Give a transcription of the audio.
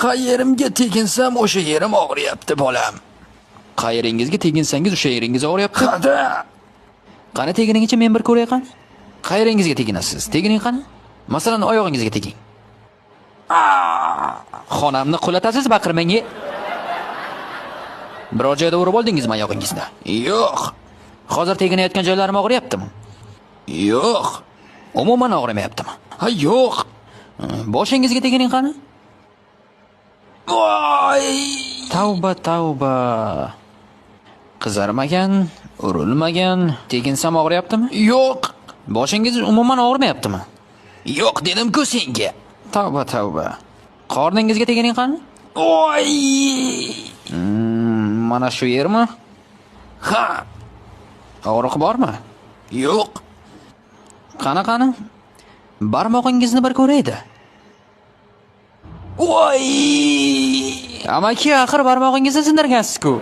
Qayerimga teginsam o'sha yerim og'riyapti, bolam. Qayeringizga teginsangiz o'sha yeringiz og'riyapti? Hada. Qani teginingizcha men bir ko'ray qani. Qayeringizga teginasiz? Tegining qani? Masalan, oyog'ingizga teging. Xonamni qulatasiz, baqirmang. Biror joyda urib oldingizmi oyog'ingizni? Yo'q. Hozir teginayotgan joylarim og'riyaptimi? Yo'q. Umuman og'rimayaptimi? Ha, yo'q. Boshingizga tegining qani? Voy! Tavba, tavba. Qizarmagan, urilmagan, teginsam og'riyaptimi? Yo'q. Boshingiz umuman og'rimayaptimi? Yo'q dedim-ku senga. Tavba, tavba. Qorningizga tegining qani? Voy! Mana shu yermi? Ha. Og'riq bormi? Yo'q. Qani, qani? Barmog'ingizni bir ko'raydi. Voy! Amaki, axir barmog'ingizni sindirgansiz-ku.